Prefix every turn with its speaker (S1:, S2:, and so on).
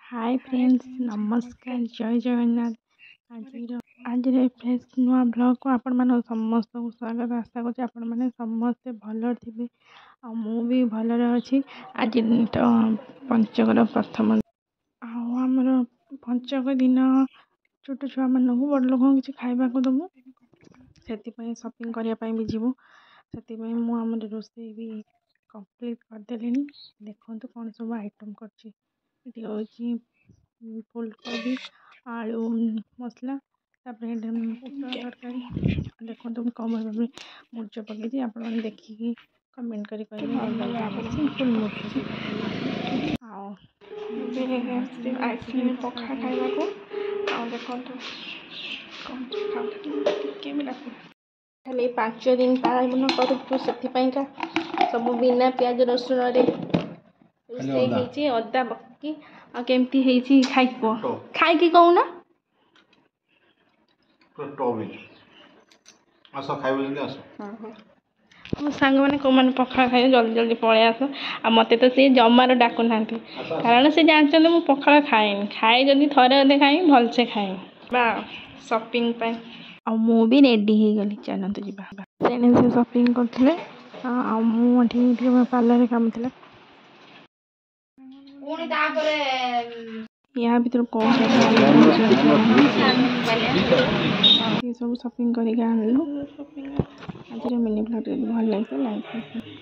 S1: ହାଏ friends, ନମସ୍କାର, ଜୟ ଜଗନ୍ନାଥ। ଆଜିର fresh ନୂଆ ବ୍ଲଗ୍କୁ ଆପଣମାନଙ୍କୁ ସମସ୍ତଙ୍କୁ ସ୍ୱାଗତ। ଆଶା କରୁଛି ଆପଣମାନେ ସମସ୍ତେ ଭଲରେ ଥିବେ ଆଉ ମୁଁ ବି ଭଲରେ ଅଛି। ଆଜି ତ ପଞ୍ଚକର ପ୍ରଥମ, ଆଉ ଆମର ପଞ୍ଚକ ଦିନ ଛୋଟ ଛୁଆମାନଙ୍କୁ, ବଡ଼ ଲୋକଙ୍କୁ କିଛି ଖାଇବାକୁ ଦେବୁ। ସେଥିପାଇଁ ସପିଂ କରିବା ପାଇଁ ବି ଯିବୁ। ସେଥିପାଇଁ ମୁଁ ଆମର ରୋଷେଇ ବି କମ୍ପ୍ଲିଟ୍ କରିଦେଲିଣି। ଦେଖନ୍ତୁ କ'ଣ ସବୁ ଆଇଟମ୍ କରିଛି। ଏଠି ହେଉଛି ଫୁଲକୋବି ଆଳୁ ମସଲା, ତାପରେ ପୋଟଳ ତରକାରୀ। ଦେଖନ୍ତୁ ମୁଁ କମ୍ ଭାବରେ ମୁରୁଜ ପକେଇଛି। ଆପଣମାନେ ଦେଖିକି କମେଣ୍ଟ କରି କହିବେ। ସିମ୍ପଲ୍ ମୁରୁଜ। ଆଉ
S2: ଏବେ ଆସିଲିଣି ପଖାଳ ଖାଇବାକୁ। ଆଉ ଦେଖନ୍ତୁ କ'ଣ ଟିକେ ବି ଲାଗୁନି।
S1: ଖାଲି 5 ଦିନ ପାଳନ କରୁଛୁ, ସେଥିପାଇଁକା ସବୁ ବିନା ପିଆଜ ରସୁଣରେ ରୋଷେଇ ହେଇଛି, ଅଦା ପକେଇକି। ଆଉ କେମିତି ହେଇଛି ଖାଇକି କୁହ, ଖାଇକି କହୁନ।
S3: ଆସ ଖାଇବ ଯଦି ଆସ।
S1: ମୋ ସାଙ୍ଗମାନେ କେଉଁମାନେ ପଖାଳ ଖାଇବେ, ଜଲ୍ଦି ଜଲ୍ଦି ପଳେଇ ଆସ। ଆଉ ମୋତେ ତ ସିଏ ଜମାରୁ ଡାକୁନାହାନ୍ତି, କାରଣ ସେ ଜାଣିଛନ୍ତି ମୁଁ ପଖାଳ ଖାଏନି। ଖାଏ ଯଦି ଥରେ ଅଧେ ଖାଏ, ଭଲସେ ଖାଏ। ବା ସପିଂ ପାଇଁ ଆଉ ମୁଁ ବି ରେଡ଼ି ହେଇଗଲି, ଚାଲନ୍ତୁ ଯିବା। ତେଣୁ ସେ ସପିଂ କରୁଥିଲେ ଆଉ ମୁଁ ଏଠି ଟିକେ ପାର୍ଲରରେ କାମ ଥିଲା।
S4: ପୁଣି ତାପରେ
S1: ୟା ଭିତରୁ କ'ଣ ସବୁ ସପିଂ କରିକି ଆଣିଲୁ। ଆଜିର ମିନି ବ୍ଲଗ୍ ଯଦି ଭଲ ଲାଗିଥିଲା, ଲାଇକ୍